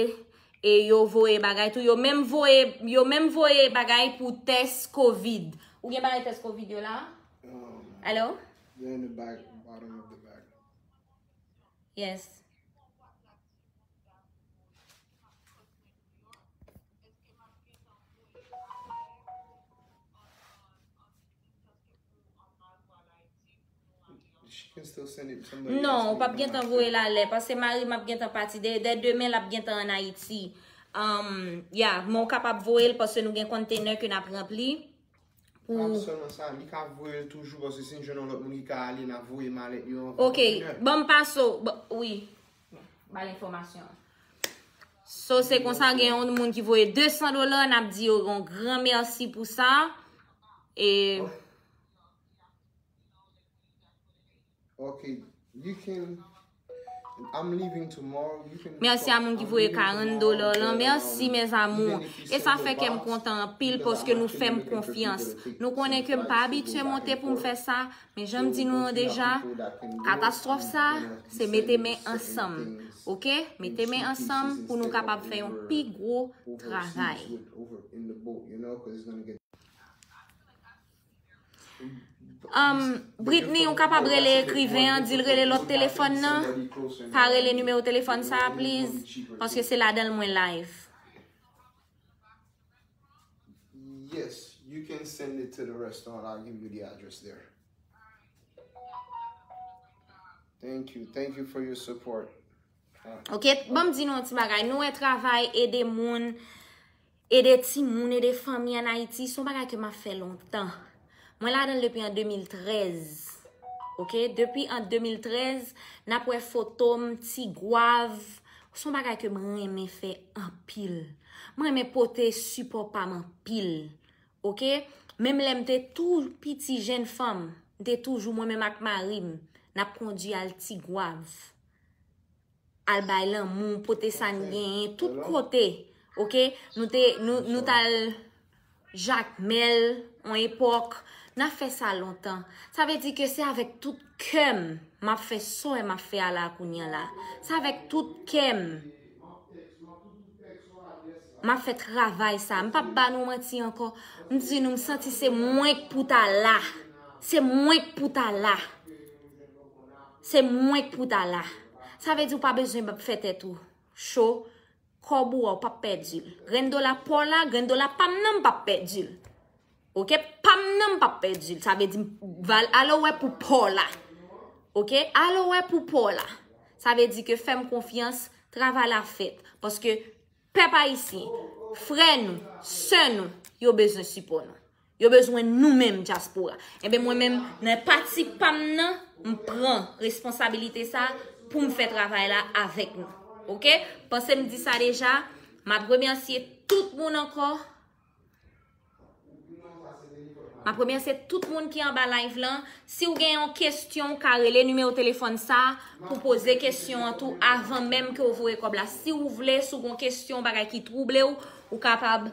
e yo voye bagay tou. Yo menm voye, yo menm voye bagay pou tès kovid. Ou gen bagay tès kovid yo la? Um, Hello? They're in the back, bottom of the bag. Yes. She can still send it. Somebody asked me if I'm not sure. Non, w p ap gentan voye l alè, paske mari m ap gentan pati. Dè, dè demen, l ap gentan ann Ayiti. Um, yeah, men w kapab voye l paske nou gen container ke n ap ranpli. Pou... Pa sèlman sa, li ka voye l toujou, paske si n jwenn yon lòt moun ki ka ale, n a voye malèt yo ankò. Ok, ban m pase w, ba, wi. Ba l enfòmasyon an. So, se konsa, gen yon moun ki voye de san dola, n ap di yo yon gran mèsi pou sa. E... Ok, you can, I'm leaving tomorrow. You can... Mèsi a moun ki voye karant dola lan. Mèsi, mes amours. E sa fè kè m kontan anpil paske nou fè m konfyans. Nou konnen ke m pa abitye monte pou m fè sa, men jan m di nou an deja, katastwòf sa, se mete men ansanm. Ok? Mete men ansanm pou nou kapab fè yon pi gwo travay. Um, Britney, ou kapab rele ekriven an, di l rele lòt telefòn nan. Pa rele nimewo telefòn sa a, please, paske se ladan l mwen live. Yes, you can send it to the restaurant. I'll give you the address there. Thank you. Thank you for your support. Ok, ban m di nou yon ti bagay. Nou wè travay, ede moun, ede timoun, ede fanmi ann Ayiti, se yon bagay ke m ap fè lontan. Mwen ladan l depi an de mil trèz. Ok, depi an de mil trèz, n ap wè foto m, Ti Gwav. Se yon bagay ke m renmen fè anpil. M renmen pote sipò pa m anpil. Oke? Menm lè m te tou piti jenn fanm, m te toujou mwen menm ak mari m, n ap kondui al Tigwav, al bay lanmou, pote sa n genyen, tout kote. Oke? Nou te, nou, nou t al Jakmèl, on epòk, n ap fè sa lontan. Sa vle di ke se avèk tout kè m, m ap fè sa w wè m ap fè a la kounye a la. Se avèk tout kè m, m ap fè travay sa. M p ap ba nou manti ankò. M di nou, m santi se mwen k pou ta la. Se mwen k pou ta la. Se mwen k pou ta la. Sa vle di w pa bezwen fè tèt ou cho. Kòb ou a, w p ap pèdi l. Grenn dola pa w la, grenn dola pa m nan, m p ap pèdi l. Oke? Pa m nan, m p ap pèdi l. Sa vle di, m va al, ale w wè pou pa w la. Oke? Ale w wè pou pa w la. Sa vle di ke fè m konfyans, travay la fèt. Paske pèp ayisyen, frè nou, sè nou, yo bezwen sipò nou. Yo bezwen nou menm, dyaspora. Enben, mwen menm, nan pati pa m nan, m pran responsabilite sa pou m fè travay la avèk nou. Oke? Panse m di sa deja, m ap remèsye tout moun ankò. M ap remèsye tout moun ki anba live lan. Si w gen yon kesyon, w ka rele nimewo telefòn sa pou poze kesyon an tou avan menm ke w voye kòb la. Si w vle, si w gen yon kesyon, bagay ki twouble w, ou kapab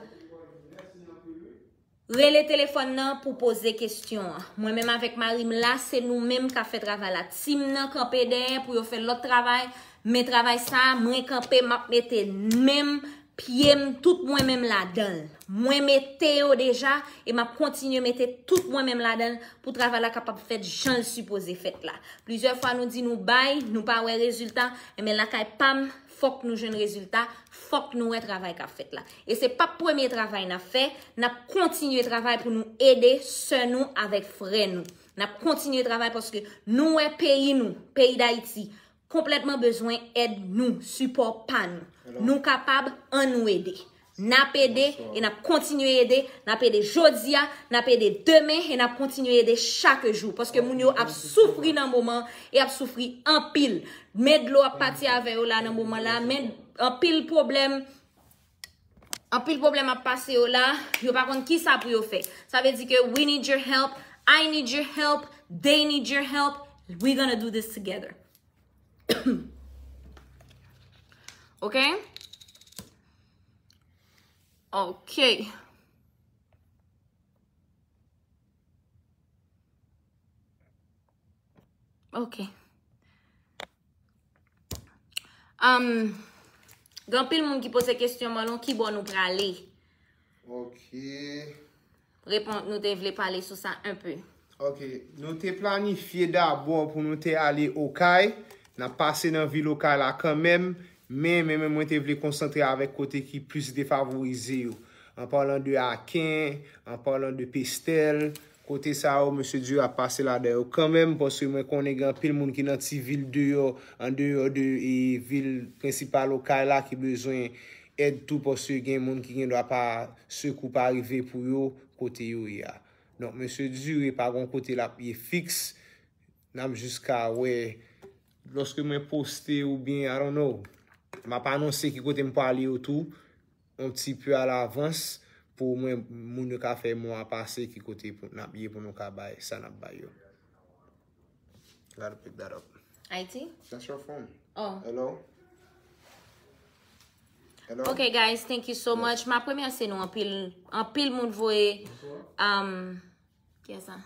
rele telefòn nan pou poze kesyon an. Mwen menm avèk mari m la, se nou menm k ap fè travay la. Tim nan kanpe dèyè pou yo fè lòt travay, men travay sa, mwen kanpe, m ap mete men m, pye m, tout mwen menm ladan l. Mwen mete yo deja e m ap kontinye mete tout mwen menm ladan l pou travay la kapab fèt jan l sipoze fèt la. Plizyè fwa nou di nou bay, nou pa wè rezilta, enben lakay pa m, fòk nou jwenn rezilta, fòk nou wè travay k ap fèt la. E se p ap premye travay n ap fè, n ap kontinye travay pou nou ede sè nou avèk frè nou. N ap kontinye travay paske nou wè peyi nou, peyi Dayiti, konplètman bezwen èd nou, sipò pa nou. Nou kapab, ann nou ede. N ap ede e n ap kontinye ede. N ap ede jodi a, n ap ede demen e n ap kontinye ede chak jou. Paske moun yo ap soufri nan moman e ap soufri anpil. Men dlo ap pati avè yo la nan moman la, men anpil pwoblèm, anpil pwoblèm ap pase yo la, yo pa konn kisa pou yo fè. Sa vle di ke we need your help, I need your help, they need your help, we gonna do this together. Ok? Ok. Ok. Um, gen anpil moun ki poze kesyon, Marlon, ki bò nou prale? Ok. Repon, nou te vle pale sou sa un peu. Ok. Nou te planifye dabò pou nou te ale Okay. N ap pase nan vil Okay la kanmenm. Men, men, men mwen te vle konsantre avèk kote ki plis defavorize yo. An palan de Aken, an palan de Pestèl, kote sa yo, mesye Diri ap pase ladan yo kanmenm, paske mwen konnen gen anpil moun ki nan ti vil deyò, andeyò de, e, vil prensipal Okay la ki bezwen èd tou, paske gen moun ki gen dwa pa, sekou pa rive pou yo kote yo ye a. Donk, mesye Diri pa gon kote l ap ye fiks, n ap jis ka wè, lòske mwen poste oubyen, I don't know, m ap anonse ki kote m prale yo tou, yon ti pe alavans, pou mwen, moun yo ka fè mwen pase ki kote pou n ap ye pou nou ka bay sa n ap bay yo. Gotta pick that up. Haiti? That's your phone. Oh. Hello? Hello? Ok, guys, thank you so much. M ap remèsye nou anpil. Anpil moun voye, um, kiyès sa?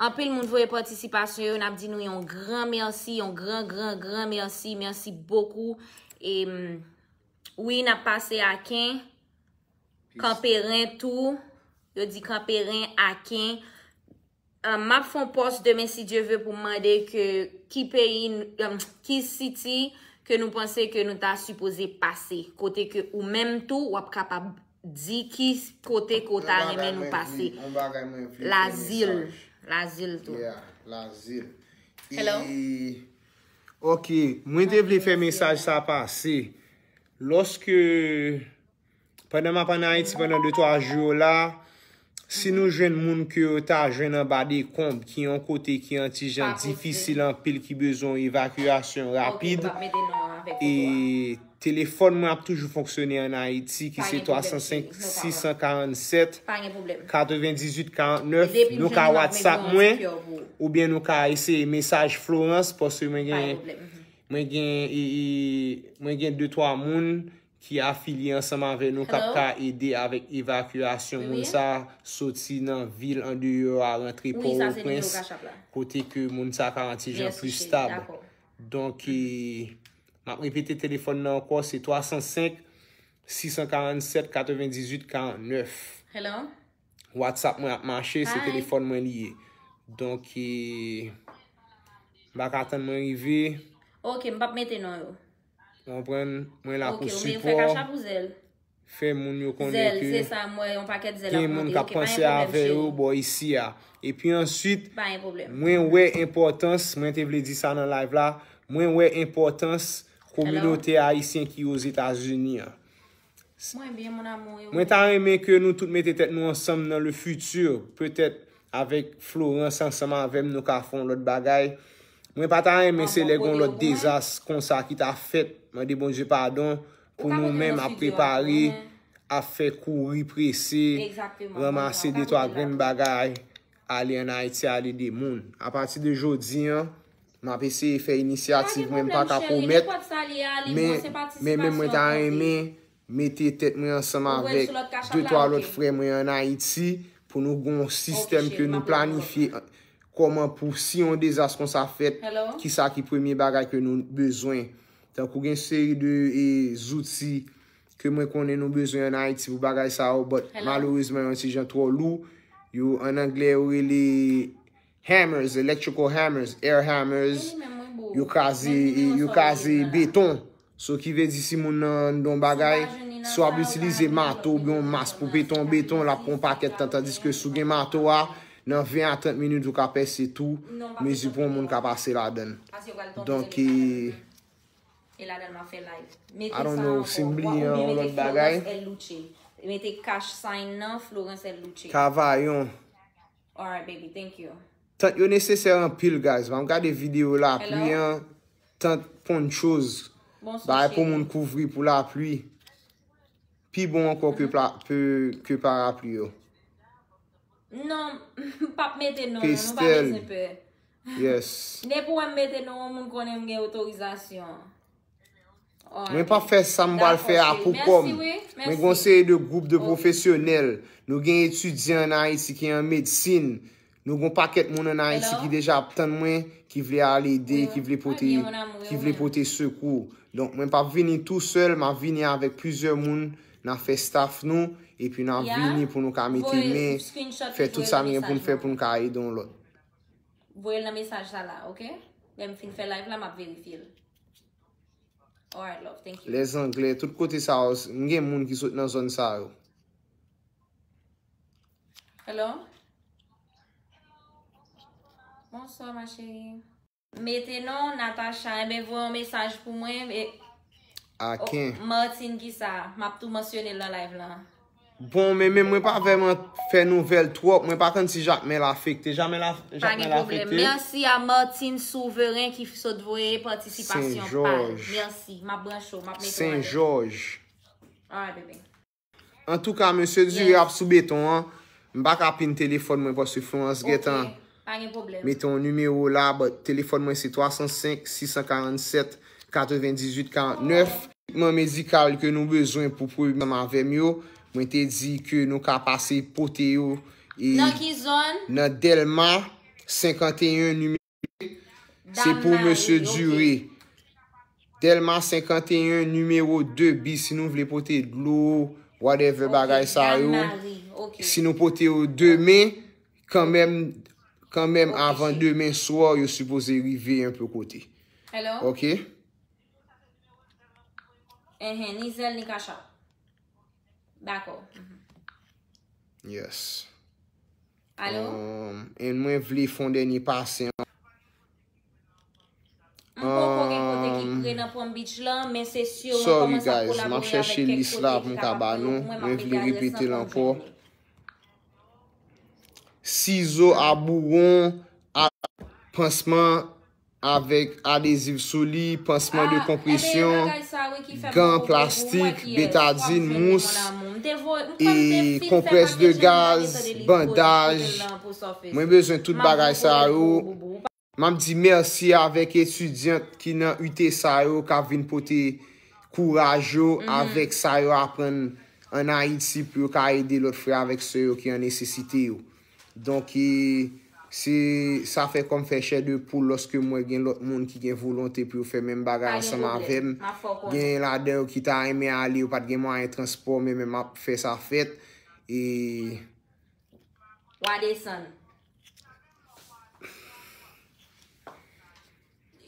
Anpil moun voye patisipasyon yo, n ap di nou yon gran mèsi, yon gran, gran, gran mèsi, mèsi bokou. E, mm, wi, n ap pase Aken, Kanperen tou, yo di Kanperen, Aken. Ah, m ap fè yon pòs demen, si Dye ve, pou m mande ke ki peyi, um, ki siti ke nou panse ke nou ta sipoze pase, kote ke ou menm tou, w ap kapab di ki kote ke w ta renmen nou pase. Yon bagay mwen vle, yon bagay mwen vle fè mesaj. Lazil, Lazil tou. Yeah, Lazil. Hello? E, ok, mwen te vle fè mesaj sa pase. Lòske, pandan m ap ann Ayiti pandan de twa jou yo la, si nou jwenn moun ke yo ta jwenn anba dekonb, ki yon kote ki yon ti jan difisil anpil, ki bezwen yon evakyasyon rapid, e Telefòn mwen ap toujou fonksyone ann Ayiti, ki se twa san senk, sis san karannsèt, katrevendizuit, karannèf. Nou ka WhatsApp mwen, oubyen nou ka eseye mesaj Florence, paske mwen gen, mwen gen, e, e, mwen gen de twa moun ki afilye ansanm avè nou k ap ka ede avèk evakyasyon moun sa soti nan vil andeyò a, rantre Pòtoprens, kote ke moun sa ka yon ti jan pli stab. Donk, e, m ap repete telefòn nan ankò, se twa san senk, sis san karannsèt, katrevendizuit, karannèf. Hello? WhatsApp mwen ap mache, se telefòn mwen li ye. Donk, e, m pa ka tann mwen rive. Ok, m p ap mete non yo. Konprann, mwen la pou sipò. Fè moun yo konnen ke gen moun k ap panse avè yo bò isi a. Epi answit, mwen wè enpòtans, mwen te vle di sa nan live la, mwen wè enpòtans kominote ayisyen ki Ozetazini an. Mwen ta renmen ke nou tout mete tèt nou ansanm nan le futur, petèt avèk Florence ansanm avè m, nou ka fè yon lòt bagay. Mwen pa ta renmen se lè gon lòt dezas konsa ki ta fèt, mande Bondye padon, pou nou menm ap prepare, ap fè kouri prese, ranmase de twa grenn bagay, ale ann Ayiti, ale de moun. Apati de jodi an, m ap eseye fè inisyativ mwen, m pa ka pwomèt, men, men menm mwen ta renmen mete tèt mwen ansanm avèk de twa lòt frè mwen ann Ayiti pou nou gon sistèm ke nou planifye kòman pou si yon dezas konsa fèt, kisa ki premye bagay ke nou bezwen. Tankou gen seri de, e, zouti ke mwen konnen nou bezwen ann Ayiti pou bagay sa yo, but malerezman yo ti jan twò lou. Yo, ann anglè, yo rele hammers, electrical hammers, air hammers, yo kraze, yo kraze beton. So ki vle di si moun nan anndan yon bagay, si w ap itilize mato oubyen yon mas pou pete yon beton, l ap pran yon pakèt tan, tandiske si w gen mato a, nan ven a trant minit ou ka pèse tou, mezi pou yon moun ka pase ladan l. Donk, e, I don't know si m bliye yon lòt bagay. Mete cash sign nan Florence L. Luce. Kavayon. Alright, baby, thank you. Tant yo nesesè anpil, guys. M ap gade videyo lapli an. Tant ponchos. Bagay pou moun kouvri pou lapli. Pi bon ankò ke, ke parapli yo. Non, m p ap mete non, non, nou pa bezwen pè. Yes. Depi w wè m mete non, yon moun konnen m gen otorizasyon. Mwen p ap fè sa m pral fè a pou kò m. Mwen gen yon seri de gwoup de pwofesyonèl. Nou gen etidyan ann Ayiti ki an medsin. Nou gen yon pakèt moun ann Ayiti ki deja ap tann mwen, ki vle al ede, ki vle pote, ki vle pote sekou. Donk, mwen p ap vini tou sèl, m ap vini avèk plizyè moun, n a fè staff nou, epi n a vini pou nou ka mete men, fè tout sa n gen pou n fè pou n ka ede yon lòt. Voye l nan mesaj sa la, ok? Lè m fin fè live la, m ap verifye l. Alright, love, thank you. Lèzanglè, tout kote sa yo, m gen moun ki sot nan zòn sa yo. Hello? Bonsoir, ma chérie. Mete non, Natacha, enben voye yon mesaj pou mwen. E, Aken. Martine, kisa? M ap tou mansyone l nan live lan. Bon, men, men mwen pa vrèman fè nouvèl twòp. Mwen pa konn si Jakmèl afekte. Jakmèl af-, Jakmèl afekte. Mèsi a Martine Souveren ki sot voye patisipasyon pa l. Mèsi. M ap branche w, m ap mete w alèz. Sen Jòj. Alright, bebe. Antouka, mesye Dure ap sou beton an. M pa ka pin telefòn mwen paske Florence gentan mete yon nimewo la, but telefòn mwen se twa san senk, sis san karannsèt, katrevendizuit, karannèf. Ekipman medikal ke nou bezwen pou pwoblèm avè m yo, mwen te di ke nou ka pase pote yo e nan Dèlma senkanteyen nimewo Se pou mesye Dure. Dèlma senkanteyen, nimewo de bis, si nou vle pote dlo, whatever bagay sa yo. Si nou pote yo demen, kanmenm, kanmenm avan demen swa, yo sipoze rive enpe kote. Ok? Enhen, ni zèl, ni kachap. Dakò. Yes. Alo? Um, and mwen vle fè yon dènye pase an. M poko gen kote ki pre nan Palm Beach lan, men se si yo mwen kòmanse ap kolabore avèk kèk kote ki kapab pre yo pou mwen, m ap mete adrès lan pou m jwenn li. Sizo a bouwon, a pansman, avèk adeziv sou li, pansman de konpresyon, gan plastik, betadin, mous, e konprès de gaz, bandaj. Mwen bezwen tout bagay sa yo. M ap di mèsi avèk etidyan ki nan U T S A yo k ap vin pote kouraj yo avèk sa yo aprann ann Ayiti pou yo ka ede lòt frè avèk sè yo ki an nesesite yo. Donk, e, se, sa fè kò m fè chè de poul lòske m wè gen lòt moun ki gen volonte pou yo fè menm bagay ansanm avè m. Gen ladan yo ki ta renmen ale, yo pa t gen mwayen transpò, men menm ap fè sa fèt. E W a desann.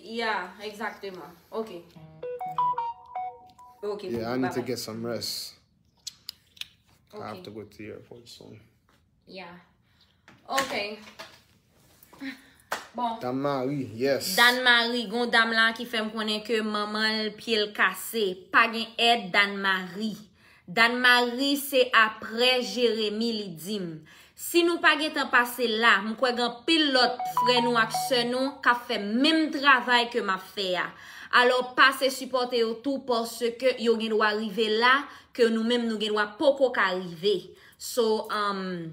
Yeah, egzakteman. Ok. Ok, Yeah, I bye need to bye. Get some rest. I have Ok. To go to the airport soon. Yeah. Ok. Bon. Dam Mari, yes. Dan Mari, gon dam la ki fè m konnen ke manman l pye l kase. Pa gen èd Dan Mari. Dan Mari se aprè Jeremi li di m. Si nou pa gentan pase la, m kwè gen anpil lòt frè nou ak sè nou k ap fè menm travay ke m ap fè a. Alò, pase sipòte yo tou paske yo gen dwa rive la ke nou menm nou gen dwa poko ka rive. So, um,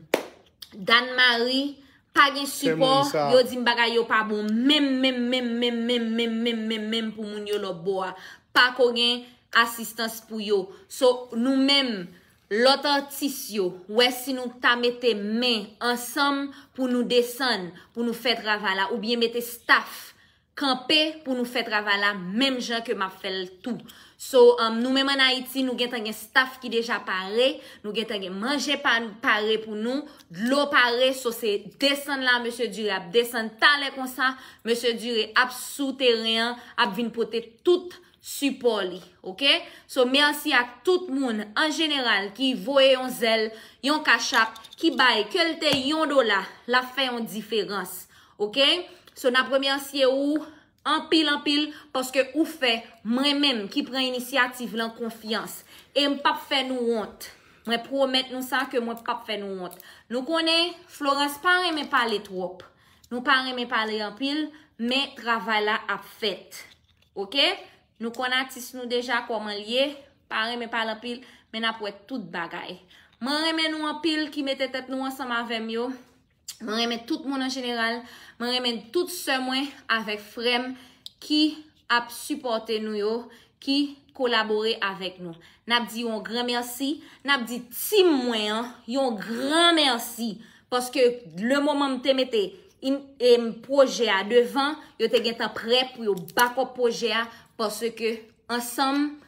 Dan Mari, pa gen sipò, Sermon sa. Yo di m bagay yo pa bon menm, menm, menm, menm, menm, menm, menm, menm, menm pou moun yo lòt bò a. Pa ko gen asistans pou yo. So, nou menm, lòt atis yo, wè si nou ta mete men ansanm pou nou desann, pou nou fè travay la, oubyen mete staff kanpe pou nou fè travay la, menm jan ke m ap fè l tou. So, um, nou menm ann Ayiti, nou gentan gen staff ki deja pare, nou gentan gen manje pa, pare pou nou, dlo pare, so se desann la, mesye Dure ap desann talè konsa, mesye Dure ap sou teren an, ap vin pote tout sipò li, ok? So, mèsi ak tout moun an jeneral ki voye yon zèl, yon kachap, ki bay, ke l te yon dola, l ap fè yon diferans, ok? So, n ap remèsye ou anpil, anpil, paske ou fè mwen menm ki pran inisyativ lan konfyans. E m p ap fè nou wont. Mwen pwomèt nou sa ke mwen p ap fè nou wont. Nou konnen, Florence pa renmen pale twòp. Nou pa renmen pale anpil, men travay la ap fèt. Ok? Nou konn atis nou deja kòman l ye, pa renmen pale anpil, men n ap wè tout bagay. Mwen renmen nou anpil ki mete tèt nou ansanm avè m yo. Mwen renmen tout moun an jeneral. Mwen renmen tout sè mwen avèk frè m ki ap sipòte nou yo, ki kolabore avèk nou. N ap di yon gran mèsi. N ap di tim mwen an yon gran mèsi. Paske le moman m te mete in- em, pwojè a devan, yo te gentan prè pou yo bakòp pwojè a. Paske ansanm,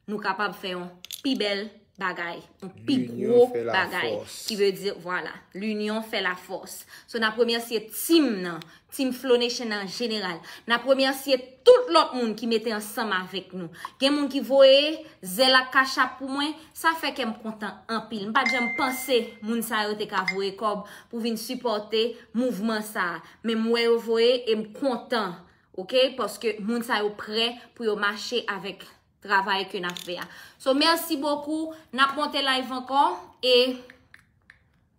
nou kapab fè yon pi bèl bagay, yon pi L'union gwo fait la bagay. Force. Ki vle di, vwala, l'union fait la force. So, n ap remèsye tim nan, tim Flow Nation an jeneral. N ap remèsye tout lòt moun ki mete ansanm avèk nou. Gen moun ki voye zèl ak kachap pou mwen, sa fè kè m kontan anpil. M pa t janm panse moun sa yo te ka voye kòb pou vin sipòte mouvman sa a. Men m wè yo voye e m kontan, ok? Paske moun sa yo prè pou yo mache avèk travay ke n ap fè a. So, mèsi bokou. N ap monte live ankò e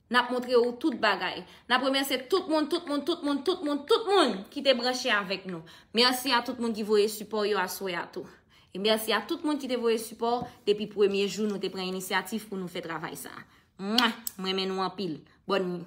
n ap montre ou tout bagay. N ap remèsye tout moun, tout moun, tout moun, tout moun, tout moun ki te branche avèk nou. Mèsi a tout moun ki voye sipò yo aswè a tou. E mèsi a tout moun ki te voye sipò depi premye jou nou te pran inisyativ pou nou fè travay sa. Mwa, m renmen nou anpil. Bòn